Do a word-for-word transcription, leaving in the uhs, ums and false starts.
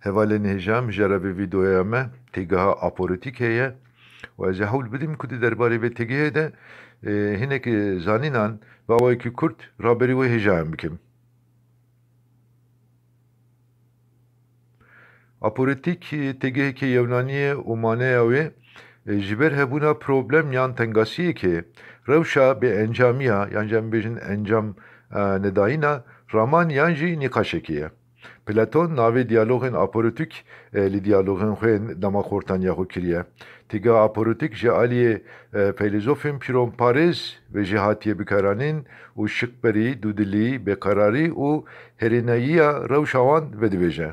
Hevalên hêja, mijara vê vîdeoya me têgeha apolitîk heye û ez ê hewl bidim ku di derbarê vê têgehê de, e, hinek zanînan bi awayekî kurt raberî wê hêjayan bikim. Apolitîk, e, têgehekî Yewnanî ye û maneya wê, e, ji ber hebûna problem yan tengasiyekê, rewşa bêencamiya, yan jî em bêjin encam, e, nedayîna raman yan jî nîqaşekê ye. Platon navê diyalogên apolitîk, e, li diyalogên xwe yên dema xortaniya xwe kiriye. Têgeha apolitîk ji aliyê, e, feylesofên pîromparêz ve jî hatiye bikaranîn û şikberî, dûdilî, bêqerarî û herênayiya rewşa wan vedibêje.